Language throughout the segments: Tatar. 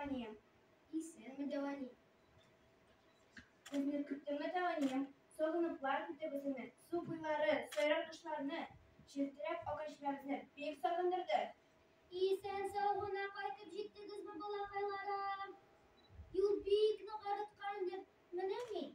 әнием. Исәнме, дәү әни. Безне көттеңме, дәү әнием? Сагыныплар көтә үзеңне. Су буйлары, сайрар кошларны, челтерәп аккан чишмәбезне бик сагындырды. Исән-сау гына кайтып җиттегезме, балакайларым? Юл бик нык арыткан иде. Менә мин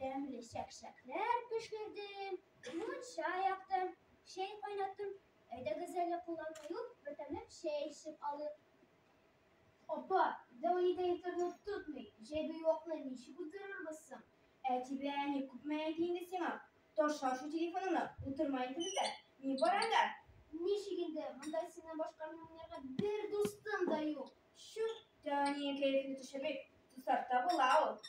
тәмле чәкчәкләр пешердем, мунча яктым, чәй кайнаттым. Әйдәгез әле кулларны юып, бер тәмләп чәй эчеп алыйк. Апа, дәү әни дә интернет тотмый. Җәйге ялны ничек уздырырбыз соң? Әти белән әни күпме әйтте инде сиңа? Ташла шул телефоныңны, утырма интернетта. Ни бар анда? Ничек инде, монда синнән башка минем уйнарга бер дустым да юк. Чү, дәү әнинең кәефен төшермик, дуслар табыла ул.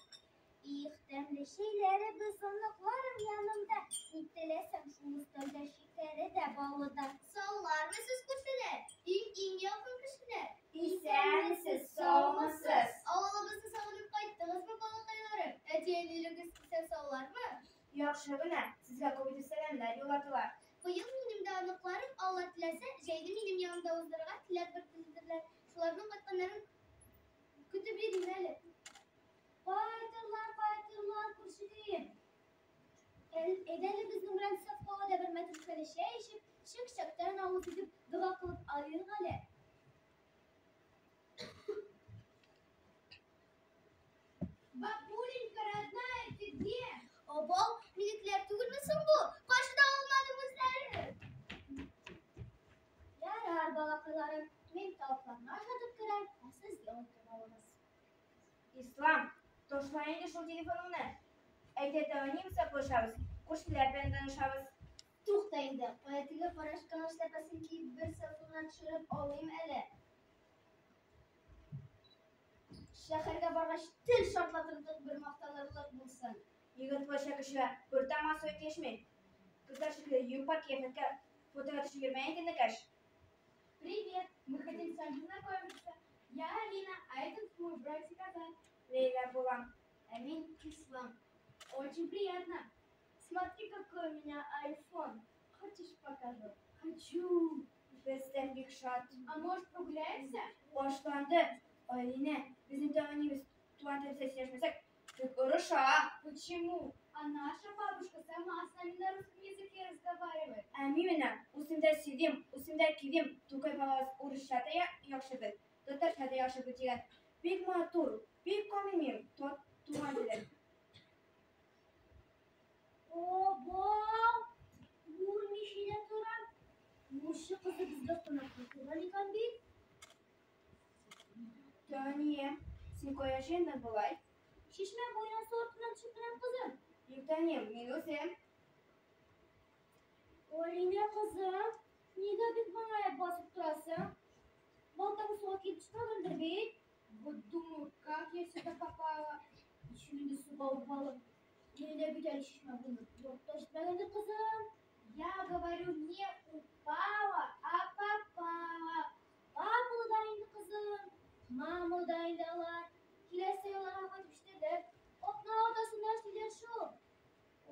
Их, тәмле чәйләребез, оныкларым янымда. Ни теләсәң, шул өстәлдә шикәре дә, балы да. Саулармысыз, күршеләр? Иң-иң якын кешеләр. Исәнмесез, саумысыз? Авылыбызны сагынып кайттыгызмы, балакайларым? Әти-әниләрегез исән-саулармы? Яхшы гына, сезгә күп итеп сәламнәр юлладылар. Быел минем дә оныкларым, Алла теләсә, җәйне минем янымда уздырырга теләк белдерделәр. Шуларның кайтканнарын көтеп йөрим әле. Кайтырлар, кайтырлар, күршекәем. Әйдә әле безнең белән саф һавада бер мәтрүшкәле чәй эчеп, чәк-чәктән авыз итеп, дога кылып алыйк әле. Бабуленька, родная, ты где? Абау, минекеләр түгелме соң бу? Каршыда алмадым үзләрен. Ярар, балакайларым, мин тавыкларны ашатып керәм, ә сез ял итеп алыгыз. Ислам, ташла инде шул телефоныңны. Әйдә, дәү әнием саубуллашабыз, күршеләр белән танышабыз. Тукта инде, кая теге карачкының эшләпәсен киеп бер селфи гына төшереп алыйм әле. Шәһәргә баргач тел шартлатырлык бер мактанырлык булсын. Егет булачак кешегә бер тамчы су килешми. Кызлар шикелле юпа кыяфәткә фотога төшеп йөрмә инде, энекәш. Привет! Мы хотим с вами познакомиться. Я Алина, а этот мой братик Азат. Ләйлә булам. Ә мин Ислам. Очень приятно. Смотри, какой у меня айфон. Хочешь, покажу? Хочу. Без дә бик шат. А может, прогуляемся? Башланды. Алинә, безнең дәү әниебез туган телебездә сөйләшмәсәк, бик орыша. Почему? А наша бабушка сама с нами на русском языке разговаривает. Ә мин менә үземдә сөйлим, үземдә килим, Тукай бабабыз урысча да яхшы бел, татарча да яхшы бел дигән. Бик матур, бик камил минем туган телем. Абау! Күрмичә дә торам. Күрше кызы безгә кунакка килгән икән бит. Дәү әнием, син кая җыендың болай? Чишмә буена су артыннан төшеп менәм, кызым. Юк, дәү әнием, мин үзем. Алинә кызым, нигә бик моңаеп басып торасың? Балтаң суга килеп төшмәгәндер бит? Вот думаю, как я сюда попала. Ничек инде суга упала? Мин дә бит әле чишмә буена барып та җитмәгәндер, кызым. Я говорю, не упала, а попала. Папалы да инде, кызым. Мамалы да инде алар. Киләсе елларга кайтып җитәрләр. Атна уртасында эшлиләр шул.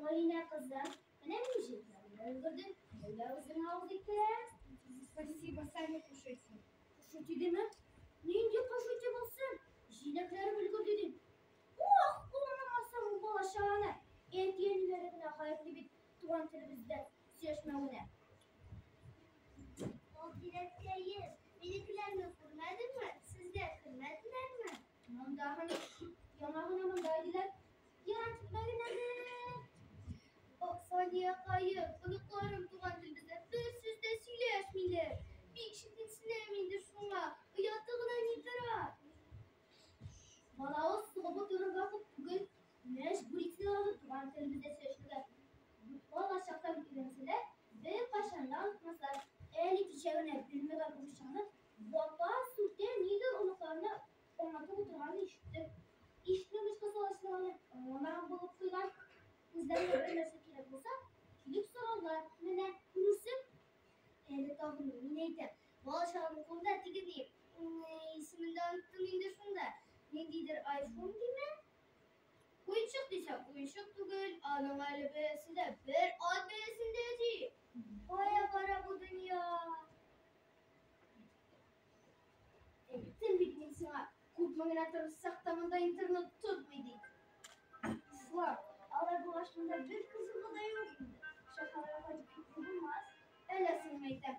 Алинә кызым, менә мин җиләк өлгердем. Әйдә үзең авыз иттерәм. Спасибо, сами кушайте. Кушайте диме? Нинди кушайте булсын? Җиләкләрем өлгерде дим. Ох, аңламасам бу бала чаганы. Әти-әниләре генә гаепле бит туган телебездә сөйләшмәвенә. Балтирәккәем, минекеләрне күрмәдеңме? Сезгә кермәделәрме? Монда гына, яңа гына монда иделәр. Ерак китмәгән әле. Саниякаем, оныкларым туган телебездә бер сүз дә сөйләшмиләр. Бик читенсенәм инде шуңа. Ояты гына ни тора. Балавыз сугып утырыр вакыт түгел. Мәҗбүр итсәләр аны туган телебездә сөйләшергә. Бала чактан өйрәнсәләр, беркайчан да онытмаслар. Әле кичә генә белмәгән урысчаны вата сүтә нидер оныкларына аңлатып утырганын ишеттем. Ишетмәгәч кыз алачыларны аңламаган булып куйган. Үзләренә бер нәрсә кирәк булса, килеп сорарлар. Менә күрерсең. Әле тагын мин әйтәм. Бала чаганың кулында теге ни, исемен дә оныттым инде шунда. Ниндидер айфон диме? Уенчык дисәң, уенчык түгел, аның әле бәясе дә бер ат бәясендә ди. Кая бара бу дөнья? Әйттем бит мин сиңа, Күпме генә тырышсак та монда интернет тотмый ди. Ислам, алай булгач монда бер кызыгы да юк инде. Шәһәргә кайтып китми булмас. Әллә соң әйтәм.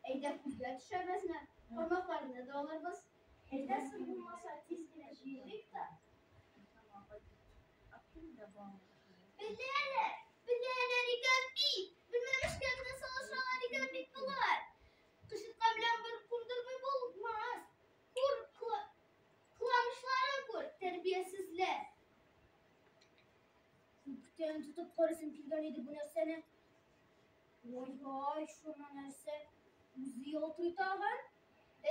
Әйдә күлгә төшәбезме? Кармакларны да алырбыз. Әйдә соң булмаса тиз генә җыелыйк та. Беләләр, беләләр икән бит. Белмәмешкә генә салышалар икән бит болар. Кычыткан белән бер кундырмый булмас. Күр, кыланышларын күр, тәрбиясезләр. Күптән тотып карыйсым килгән иде бу нәрсәне. Ой-ой, шуны нәрсә? Үзе ялтырый тагын.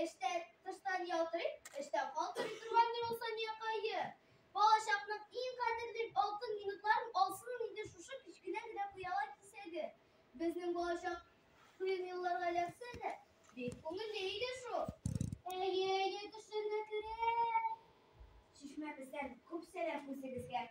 Эштә тыштан ялтырый, эштән калтырый торгандыр ул Саниякае. Балачакның иң кадерле алтын минутларын алсын инде шушы кечкенә генә пыяла кисәге. Безнең балачак кыен елларга эләксә дә, бик күңелле иде шул. Әйе, әйе, төшергә керә. Чишмәбездән күп сәлам үзегезгә.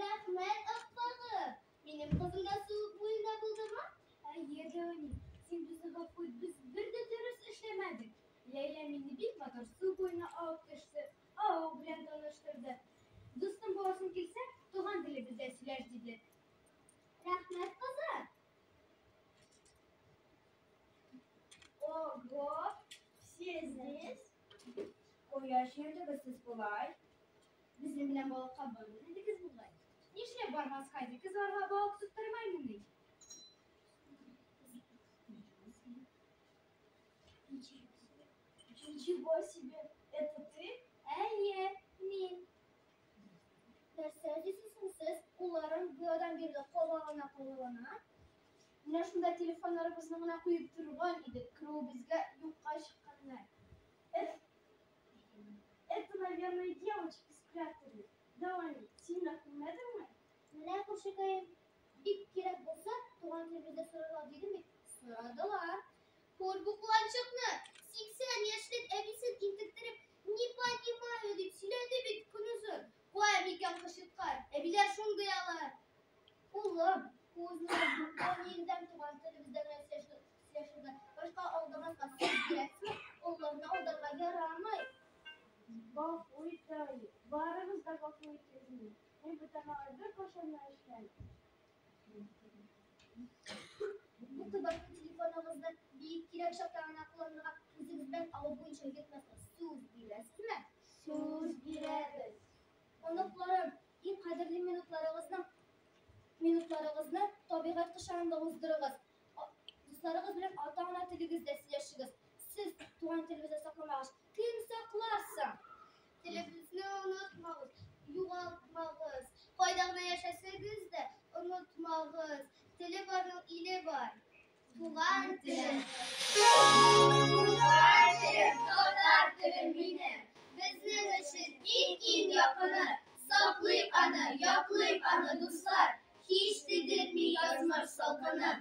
Рәхмәт, аппагым. Минем кызым да су буенда булдымы? Әйе, Леони, син безне гафу ит, без бер дә дөрес эшләмәдек. Ләйлә мине бик матур су буена алып төште, авыл белән таныштырды. Дустым буласың килсә, туган телебездә сөйләш, диде. Рәхмәт, кызым. Ого, все здесь? Кая йөрдегез сез болай? Безнең белән балыкка бармый дидегез бугай. Нишләп бармаска иде, кызларга балык тоттырмаймыни? Ничего себе, это ты? Әйе, мин. Нәрсә дисез соң сез? Улларым буядан бирле кабалана-кабалана. Менә шунда телефоннарыбызны гына куеп торган идек, керүебезгә юкка чыкканнар. Это, наверное, девочки спрятали. Давай, син дә күрмәдеңме? Менә күршекәем, бик кирәк булса, туган телебездә сорарга дидем бит. Сорадылар. Күр бу кыланчыкны! 80 яшьлек әбисен интектереп, не понимаю дип сөйләде бит көнозын. Кая микән кычыткан? Әбиләр шундый алар. Улым, күзне әниеңдән туган телебездә генә сөйләшергә, башка алдамаска сүз бирәсезме? Олыларны алдарга ярамый. Гафу ит, Давид. Барыгыз да гафу итегез мине. Мин бүтән алай беркайчан да эшләмим. Бу кыйбатлы телефоныгызны бик кирәк чакта гына кулланырга, үзегез белән авыл буенча йөртмәскә сүз бирәсезме? Сүз бирәбез. Оныкларым, иң кадерле минутларыгызны табигать кочагында уздырыгыз. Дусларыгыз белән ата-ана телегездә сөйләшегез. Сез туган телебезне сакламагач, кем саклар соң? Телебезне онытмагыз, югалтмагыз. Кайда гына яшәсәгез дә, онытмагыз. Теле барның иле бар. Туган телем. Туган телем, татар телем минем. Безнең өчен иң-иң якыны. Саклыйк аны, яклыйк аны, дуслар. Һич тидерми язмыш салкыны.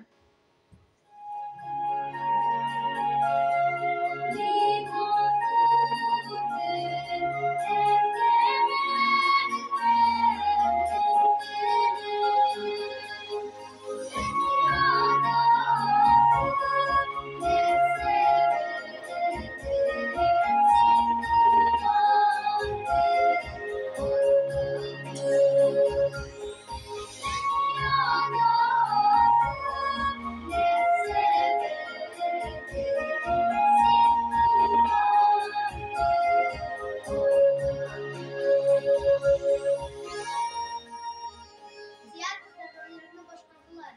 Театр рольләрне башкардылар.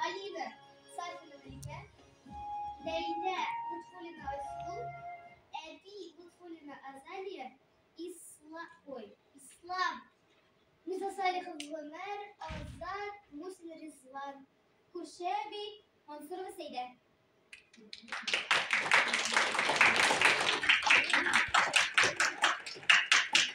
Алина Сафина Мәликә, Ләйлә Лутфуллина Айсылу, Әби Лутфуллина Азалия, Ислам Мирза Салихов Гомәр, Азат Мусин Ризван, Күрше әби Мансурова Сәйдә.